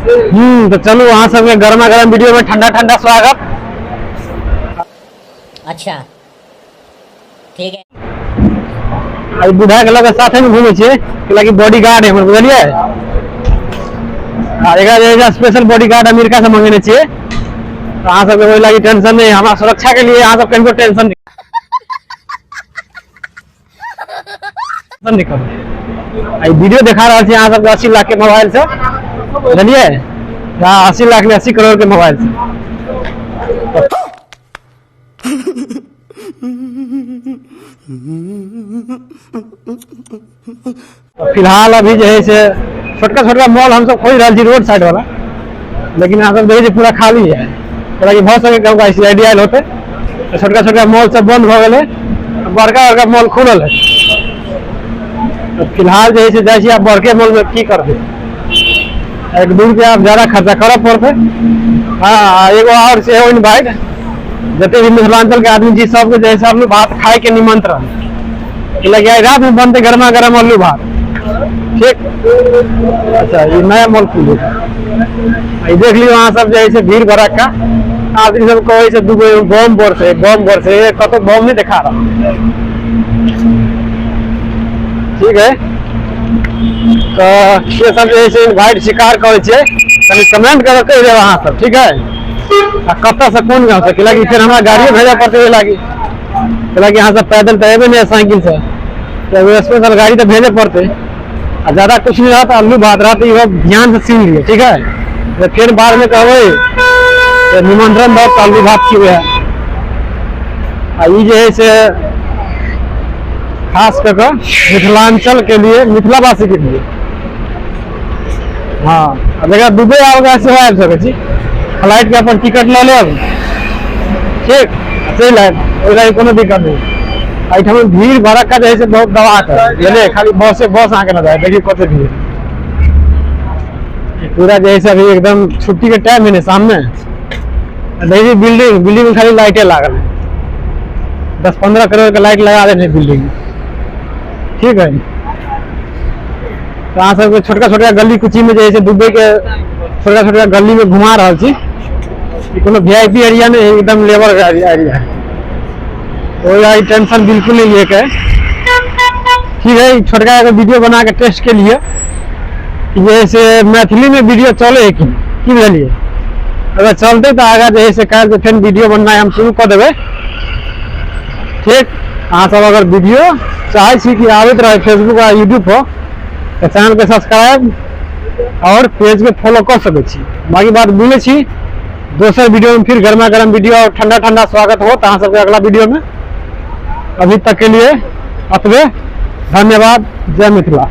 तो चलू अहाँ सबके गरमा गरम वीडियो में ठंडा ठंडा स्वागत। अच्छा ठीक है। आई बूढ़ा के लगे साथे में घूमे छियै, कैलाकि बॉडी गार्ड है हमर, बुझलियै? आ एकरा जे है स्पेशल बॉडी गार्ड अमेरिका से मंगेने छियै, तऽ अहाँ सबके ओहि लागी टेंशन नहीं, हमरा सुरक्षा के लिए अहाँ सब कनिको टेंशन नहीं करू। आई वीडियो देखा रहल छी अहाँ सबके 80 लाख के मोबाइल से, बुझलियै? हाँ, 80 लाख में 80 करोड़ के मोबाइल से। फिलहाल अभी जे है से छोटका छोटका मॉल हम सब खोज रहल छी रोड साइड वाला, लेकिन अहाँ सब देखै छी पूरा खाली है। कैलाकि भऽ सकै कहूँ आई सी I D आयल होतै, तऽ छोटका छोटका मॉल सब बंद भऽ गेलै, बड़का बड़का मॉल खुलल है। तऽ फिलहाल जे है से जाइ छी आब बड़के मॉल में की करबै, 1-2 रुपया आब ज्यादा खर्चा करऽ पड़तै। हाँ, एगो और सेहो इन्वाइट, जते भी मिथिलांचल के आदमी छी सबके जे है से आलू भात खाय के निमंत्रण, कैलाकि आइ रात में बनते गरमा गरम आलू भात। ठीक, अच्छा ये नया मॉल खुल गया, ई देख लियो अहाँ सब जे है से भीड़ भड़क्का, आदमी सब कहै छै दुबई में बम बरसे, बम बरसे, कतौ बम नहीं देखा रहा। ठीक है, तो ये सब जे है से इन्वाइट स्वीकार करै छियै, कनि कमेंट करऽ कहि देब अहाँ सब, ठीक है? आ कतऽ से कोन गाँव से, कैलाकि फेर हमरा गाड़ियो भेजऽ पड़तै ओहि लागी, कैलाकि अहाँ सब पैदल तऽ एबै नहि साइकिल से, तऽ एगो स्पेशल गाड़ी तऽ भेजऽ पड़तै। आ ज्यादा कुछ नहीं रहत, आलू भात रहत, इहो ध्यान से सुनि लियौ, ठीक है? तऽ फेर बाद में कहबै तऽ निमंत्रण दऽ तऽ आलू भात की है। आ ई जे है से खास कऽ कऽ मिथिलांचल के लिए, मिथिलावासी के लिए। हाँ, आ जकरा दुबई आबऽ सेहो आबि सकै छी, फ्लाइट के अपन टिकट लऽ लेब, ठीक, चलि आयब, ओहि लागि कोनो दिक्कत नहि। एहिठाम भीड़ भड़क्का जे है से बहुत दबा कऽ, बुझलियै? खाली बसे बस अहाँके नजर आयत, देखियौ कते भीड़ पूरा जे है से अभी एकदम छुट्टी के टाइम है ने सामने। देखिए बिल्डिंग, बिल्डिंग में खाली लाइटे लागल है, 10-15 करोड़ के लाइट लगा देने बिल्डिंग में। ठीक है, तो अहाँ सबके छोटका छोटका गली कुची में जे है से दुबई के छोटका छोटका गली में घुमा रहल छी। ई कोनो वीआईपी एरिया नहीं है, एकदम लेबर एरिया है, ओहि लागि टेंशन बिल्कुल नहीं लिए के। ठीक है, छोटका एगो वीडियो बना के टेस्ट के लिए कि जे है से मैथिली में वीडियो चले है कि नहीं, की बुझलियै? अगर चलते तो आगा जे है से काल्हि फेर वीडियो बननाइ हम शुरू कऽ देबै। ठीक, अहाँ सब अगर वीडियो चाहै छी कि आबैत रहे फेसबुक आ यूट्यूब पर, तऽ चैनल के सब्सक्राइब और पेज के फॉलो कऽ सकै छी। बाकी बात मिलै छी दोसर वीडियो में, फिर गर्मा गर्म वीडियो और ठंडा ठंडा स्वागत हो अहाँ सबके अगला वीडियो में। अभी तक के लिए अतबे, धन्यवाद, जय मिथिला।